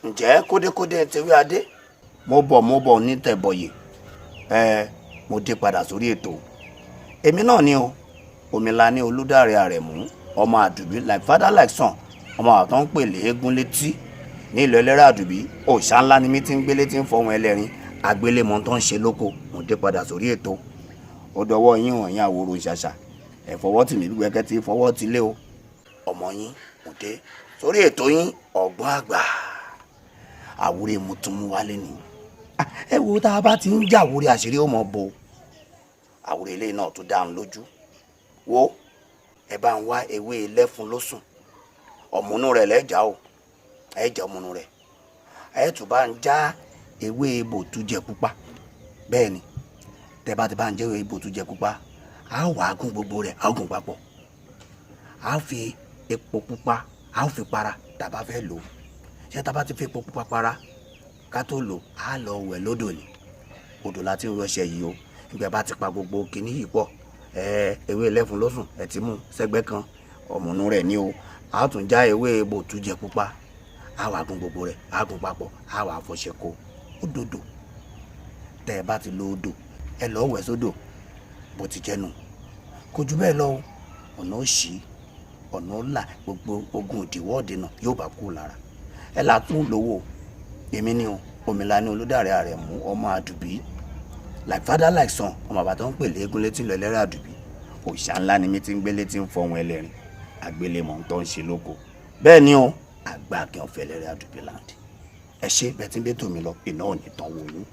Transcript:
Ǹjẹ́ kódékódé tewé adé, mo bọ̀, mo bọ̀ ní tẹ̀bọ̀yè. Ẹ mo dé padà sórí ètò. Èmi náà ni o, Omilani Olùdarí Àrẹ̀mú, ọmọ Àdùbí, like father like son, ọmọ àtọ́ ń pè léegun létí ní ìlú Ẹlẹ́rìí Àdùbí. Òòṣà ńlá ni mí ti ń gbélé tí ń fọhùn ẹlẹ́rìn àgbélémọ tó ń ṣe lóko. Mo dé padà sórí ètò. Ó dọwọ́ yín wọ̀nyí, àwòrò ìṣàṣà ẹ̀ fọwọ́ tì mí gbẹ́kẹ́ tí fọwọ́ ti lé o. Ọmọ yín, mo dé sórí ètò yín, Ọgbọ́n Àgbà. Àwúrẹ́ mo tún mú wálé ni. Ẹ wo, tá a bá ti ń jà àwúrẹ́, àṣírí ó mọ̀ bo. Àwúrẹ́ ilé náà tún dá ń lójú. Wo, ẹ bá ń wá ewé lẹ́fun lósùn, ọ̀mùnú rẹ̀ lẹ́jà o, ẹ jẹ́ ọ̀mùnú rẹ̀. Ẹ tún bá ń já ewé bòtújẹ pupa. Bẹ́ẹ̀ ni, tẹ bá ti bá ń jẹ́ ewé bòtújẹ pupa, á wà á gún gbogbo rẹ̀, á gún papọ̀, á fi epo pupa, á fi para. Tá a bá fẹ́ lò ó, ṣé tá a bá ti fi epo pupa para ká tó lò, á lọ wẹ̀ lódò ni. Odò láti ń rọṣẹ yìí o. Ìgbà bá ti pa gbogbo kinní yìí pọ̀, ẹ ewé ẹlẹ́fun lósùn, ẹ ti mú sẹ́gbẹ́ kan, ọ̀mùnú rẹ̀ ní o. Á tún já ewé bòtújẹ pupa, á wà gún gbogbo rẹ̀, á gún papọ̀, á wà fọṣẹ kó ó dòdò. Tẹ́ ẹ bá ti lo odò, ẹ lọ́ọ́ wẹ̀ sódò. Bó ti jẹ́nu, kò jù bẹ́ẹ̀ lọ o. Ọ̀nà ó ṣí, ọ̀nà ó là, gbogbo ogun ìdíwọ́ ọ̀dẹ́nà yóò bá kú lára ẹ là tún lówó. Èmi ni o, Omilani Olùdarí Àrẹ̀mú, ọmọ Àdùbí, like father like son, ọmọ bàbá tó ń pè léegun létí lọ Ẹlẹ́rìí Àdùbí. Òòṣà ńlá ni mi ti ń gbélé tí ń fọhùn ẹlẹ́rìn àgbélémọ̀ tó ń ṣe lóko. Bẹ́ẹ̀ ni o, àgbà kí wọ́n fẹ́ Ẹlẹ́rìí Àdùbí land. Ẹ ṣe bẹ́ẹ̀ tí ń bẹ́tò mi lọ, iná ò ní tán wò yín.